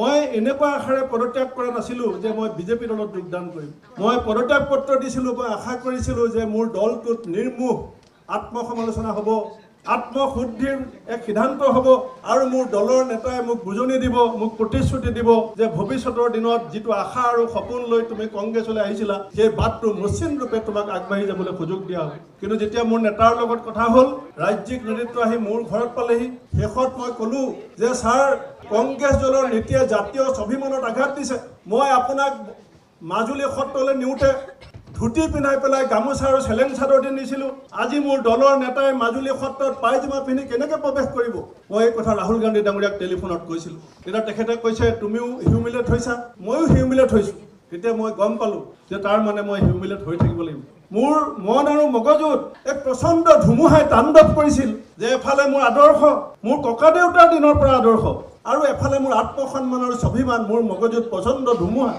মই এনেকুৱা আশাৰে পদত্যাগ কৰা নাছিলোঁ যে মই বিজেপি দলত যোগদান কৰিম। মই পদত্যাগ পত্ৰ দিছিলোঁ, মই আশা কৰিছিলোঁ যে মোৰ দলটোত নিৰ্মোহ আত্মসমালোচনা হ'ব, আত্মশুদ্ধিৰ এক সিদ্ধান্ত হ'ব আৰু মোৰ দলৰ নেতাই মোক বুজনি দিব, মোক প্ৰতিশ্ৰুতি দিব যে ভৱিষ্যতৰ দিনত যিটো আশা আৰু সপোন লৈ তুমি কংগ্ৰেছলৈ আহিছিলা, সেই বাটটো মসৃণ ৰূপে তোমাক আগবাঢ়ি যাবলৈ সুযোগ দিয়া হ'ব। কিন্তু যেতিয়া মোৰ নেতাৰ লগত কথা হ'ল, ৰাজ্যিক নেতৃত্ব আহি মোৰ ঘৰত পালেহি, শেষত মই ক'লোঁ যে ছাৰ, কংগ্ৰেছ দলৰ নীতিয়ে জাতীয় স্বাভিমানত আঘাত দিছে। মই আপোনাক মাজুলী সত্ৰলৈ নিওঁতে ধুতি পিন্ধাই পেলাই গামোচা আৰু চেলেং চাদৰ দি নিছিলোঁ। আজি মোৰ দলৰ নেতাই মাজুলী সত্ৰত পায়জামা পিন্ধি কেনেকৈ প্ৰৱেশ কৰিব? মই এই কথা ৰাহুল গান্ধী ডাঙৰীয়াক টেলিফোনত কৈছিলোঁ। তেতিয়া তেখেতে কৈছে, তুমিও হিউমিলেট হৈছা, ময়ো হিউমিলেট হৈছোঁ। তেতিয়া মই গম পালোঁ যে তাৰ মানে মই হিউমিলেট হৈ থাকিব লাগিব। মোৰ মন আৰু মগজুত এক প্ৰচণ্ড ধুমুহাই তাণ্ডৱ কৰিছিল যে এফালে মোৰ আদৰ্শ, মোৰ ককাদেউতাৰ দিনৰ পৰা আদৰ্শ, আৰু এফালে মোৰ আত্মসন্মান আৰু স্বাভিমান, মোৰ মগজুত প্ৰচণ্ড ধুমুহা।